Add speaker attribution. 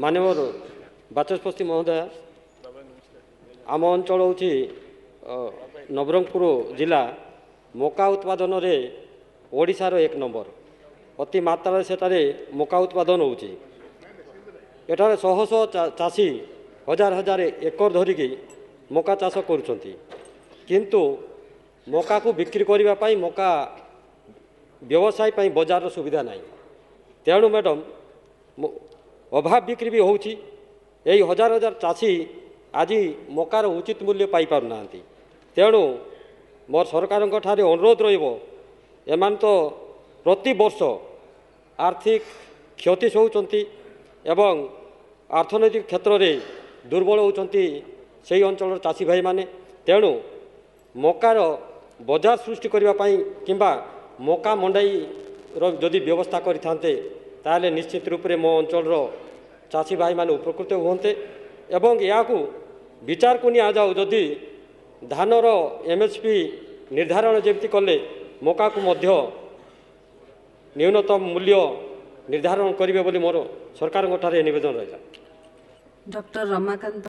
Speaker 1: ମାନ୍ୟବର ବାଚସ୍ପତି ମହୋଦୟ, ଆମ ଅଞ୍ଚଳ ହେଉଛି ନବରଙ୍ଗପୁର ଜିଲ୍ଲା। ମକା ଉତ୍ପାଦନରେ ଓଡ଼ିଶାର 1 ନମ୍ବର। ଅତି ମାତ୍ରାରେ ସେଠାରେ ମକା ଉତ୍ପାଦନ ହେଉଛି। ଏଠାରେ ଶହ ଶହ ଚାଷୀ ହଜାର ହଜାର ଏକର ଧରିକି ମକା ଚାଷ କରୁଛନ୍ତି, କିନ୍ତୁ ମକାକୁ ବିକ୍ରି କରିବା ପାଇଁ, ମକା ବ୍ୟବସାୟ ପାଇଁ ବଜାରର ସୁବିଧା ନାହିଁ। ତେଣୁ ମ୍ୟାଡ଼ାମ୍, ଅଭାବ ବିକ୍ରି ବି ହେଉଛି। ଏହି ହଜାର ହଜାର ଚାଷୀ ଆଜି ମକାର ଉଚିତ ମୂଲ୍ୟ ପାଇପାରୁନାହାନ୍ତି। ତେଣୁ ମୋର ସରକାରଙ୍କ ଠାରେ ଅନୁରୋଧ ରହିବ, ଏମାନେ ତ ପ୍ରତିବର୍ଷ ଆର୍ଥିକ କ୍ଷତି ସହୁଛନ୍ତି ଏବଂ ଅର୍ଥନୈତିକ କ୍ଷେତ୍ରରେ ଦୁର୍ବଳ ହେଉଛନ୍ତି ସେହି ଅଞ୍ଚଳର ଚାଷୀ ଭାଇମାନେ। ତେଣୁ ମକାର ବଜାର ସୃଷ୍ଟି କରିବା ପାଇଁ କିମ୍ବା ମକା ମଣ୍ଡାଇର ଯଦି ବ୍ୟବସ୍ଥା କରିଥାନ୍ତେ, ତାହେଲେ ନିଶ୍ଚିତ ରୂପରେ ମୋ ଅଞ୍ଚଳର ଚାଷୀ ଭାଇମାନେ ଉପକୃତ ହୁଅନ୍ତେ। ଏବଂ ଏହାକୁ ବିଚାରକୁ ନିଆଯାଉ, ଯଦି ଧାନର MSP ନିର୍ଦ୍ଧାରଣ ଯେମିତି କଲେ, ମକାକୁ ମଧ୍ୟ ନ୍ୟୁନତମ ମୂଲ୍ୟ ନିର୍ଦ୍ଧାରଣ କରିବେ ବୋଲି ମୋର ସରକାରଙ୍କ ଠାରେ ନିବେଦନ ରହିଲା।
Speaker 2: ଡକ୍ଟର ରମାକାନ୍ତ।